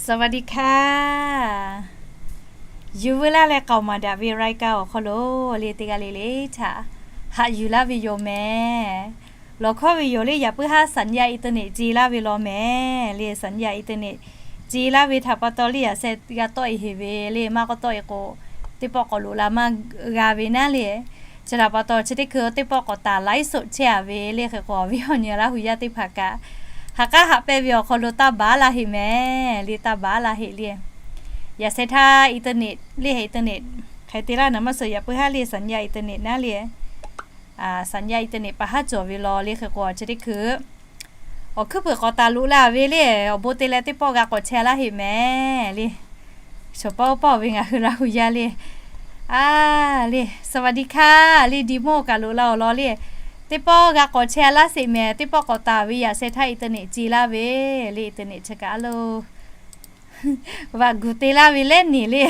สวัสดีค่ะ Yuˬ veu laˇ leh k'aoˍ maˍ daꞈ ve รายการ awˬ hk'aw lo le teˇ g'aˇ le le htaꞈ haꞈ yuˬ laˇ ve yoˬ mehˍ. Lawˬ hkawˇ ve yoˬ le, yaꞈ puiˉ haˉ สัญญาณอินเทอร์เน็ต ce laˇ ve law mehˍ le. สัญญาณอินเทอร์เน็ต ce laˇ ve htaꞈ pa taw le, yaꞈ sheh g'a tawˆ e heˍ ve le. Maˇ k'awꞈ tawˆ e k'o, teˇ pawˆ k'awꞈ loꞈ la maˇ g'a ve naˉ le. Chi htaꞈ pa taw chi teˇ hkui teˇ pawˆ k'awꞈ taˍ ไลฟ์สด chehˇ a ve le. Hk'e k'o, awˬ viˉ awˬ nyi Laˇ hu yaˇ teˇ hpaˍ kaꞈ ha k'aˉ haꞈ pehnˇ ve awˬ hk'aw lo taˇ baˬ laˇ heˆ mehˍ le, taˇ baˬ laˇ heˆ le. Yaꞈ sheh htaˇ อินเทอร์เน็ต le, อินเทอร์เน็ต hk'e te laˇ naˍ maˇ suh, yaꞈ puiˉ haˉ le สัญญาณอินเทอร์เน็ต naˉ le. สัญญาณอินเทอร์เน็ต pa haˉ cawˬ ve law le. Hk'e k'o chi teˇ hkui awˬ hkuiˉ puiˍ k'awꞈ taˍ loꞈ la ve le. Awˬ bon te leh teˇ pawˆ g'a k'awꞈ chehˇ laˇ heˆ mehˍ le. Chaw pawˆ pawˆ ve ngaˬ hui Laˇ hu yaˇ le. A le, สวัสดีค่ะ le, ดีโม่ kaꞈ loꞈ la awˬ lawn le. Teˇ pawˆ g'a k'awꞈ chehˇ laˇ sheˍ mehˍ. Teˇ pawˆ k'awꞈ taˍ ve yaꞈ sheh htaˇ อินเทอร์เน็ต ce laˇ ve le. อินเทอร์เน็ต chi kaꞈ a lo vaꞈ guˬ te laˇ ve lehˉ neˍ le.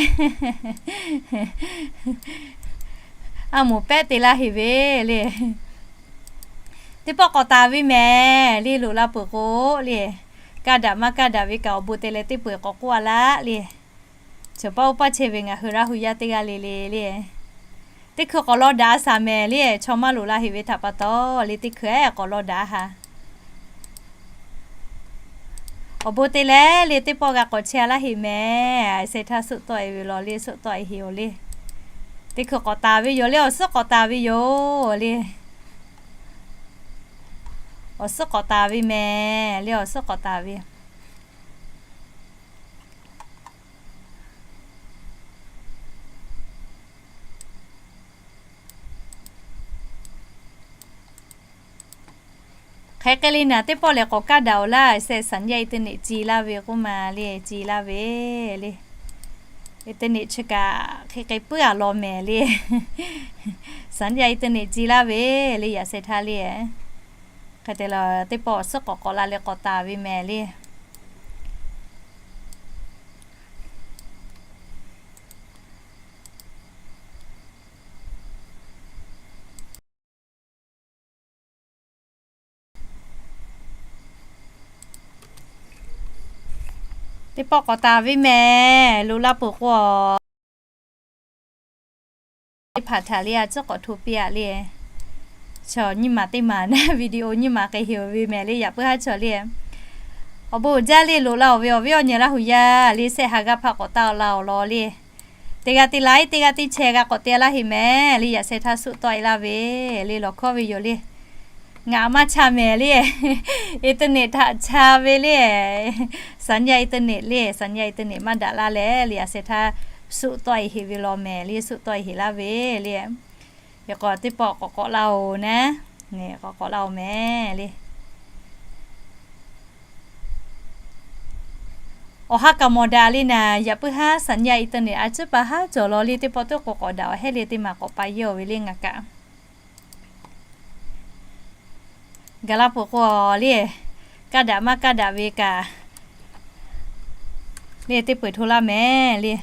A moˍ pehˆ te laˇ heˆ ve le. Teˇ pawˆ k'awꞈ taˍ ve mehˍ le. Loꞈ la peuˬ k'o le, kaˇ daꞈ maˇ kaˇ daꞈ ve kaꞈ awˬ bon te leh teˇ peuˬ k'awꞈ k'oˆ a laˇ le. Chaw pawˆ pawˆ chehˇ ve ngaˬ hui Laˇ hu yaˇ teˇ g'aˇ le le le. Teˇ hkui k'awꞈ law daꞈ a shaˍ mehˍ le. Chaw maˇ loꞈ la heˆ ve htaꞈ pa taw le, teˇ hkui k'awꞈ law daꞈ a ha. Awˬ bon te leh le, teˇ pawˆ g'a k'awꞈ chehˇ laˇ heˆ mehˍ. Yaꞈ sheh htaˇ suhˆ tawˆ e ve law le, suhˆ tawˆ e heˆ oˬ le. Teˇ hkui k'awꞈ taˍ ve yoˬ le, awˬ suhˉ k'awꞈ taˍ ve yoˬ le. Awˬ suhˉ k'awꞈ taˍ ve mehˍ le, awˬ suhˉ k'awꞈ taˍ ve. Hk'e k'ai le naˍ, teˇ pawˆ lehˬ k'awꞈ kaˇ daꞈ oˬ laˇ. Sheh สัญญาณอินเทอร์เน็ต ce laˇ ve k'oˆ ma le, ce laˇ ve le. อินเทอร์เน็ต chi kaꞈ hk'e k'ai puiˉ a law mehˍ le. สัญญาณอินเทอร์เน็ต ce laˇ ve le, yaꞈ sheh htaˇ le. Hk'e te leh teˇ pawˆ awˬ suhˉ k'awꞈ k'awꞈ la leh k'awꞈ taˍ ve mehˍ le. Teˇ pawˆ k'awꞈ taˍ ve mehˍ. Loꞈ la peuˬ k'o, teˇ hpaˍ htaꞈ le a tcuhˉ k'awꞈ hto piˇ a le. Chaw nyiˇ maˬ teˇ maˬ naˉ video nyiˇ maˬ k'ai heˍ ve mehˍ le, yaꞈ puiˉ haˉ chaw le. Awˬ bon uiˍ jaˇ le, loꞈ la oˬ ve awˬ viˉ awˬ nyi Laˇ hu yaˇ le, shehˆ ha g'aˇ hpaˆ k'awꞈ taˆ la awˬ lawn le. Teˇ g'aˇ teˇ laiˉ, teˇ g'aˇ teˇ chehˇ g'a k'awꞈ te laˇ heˆ mehˍ le, yaꞈ sheh htaˇ suhˆ tawˆ e laˇ ve le, lawˬ hkawˇ ve yoˬ le. Ngaˬ maˇ cha mehˍ le. อินเทอร์เน็ต htaꞈ cha ve le. สัญญาณอินเทอร์เน็ต le, สัญญาณอินเทอร์เน็ต maˇ daꞈ laˇ leh le, yaꞈ sheh htaˇ suhˆ tawˆ e heˍ ve law mehˍ le, suhˆ tawˆ e heˍ laˇ ve le. Hk'e k'o teˇ pawˆ k'awꞈ k'awꞈ la oˬ naˉ, k'awꞈ k'awꞈ la oˬ mehˍ le. Awˬ ha kaꞈ mawˬ daꞈ le naˍ, yaꞈ puiˉ haˉ สัญญาณอินเทอร์เน็ต a tcuhˉ pa haˉ cawˬ law le, teˇ pawˆ teˇ k'o k'awꞈ daꞈ awˬ hehˉ le, teˇ maˬ k'awꞈ pa yehˇ oˬ ve le ngaˬ kaꞈ. Gaˬ la peuˬ k'o le, kaˇ daꞈ maˇ kaˇ daꞈ ve kaꞈ le, teˇ peuˬ hto laˇ mehˍ le.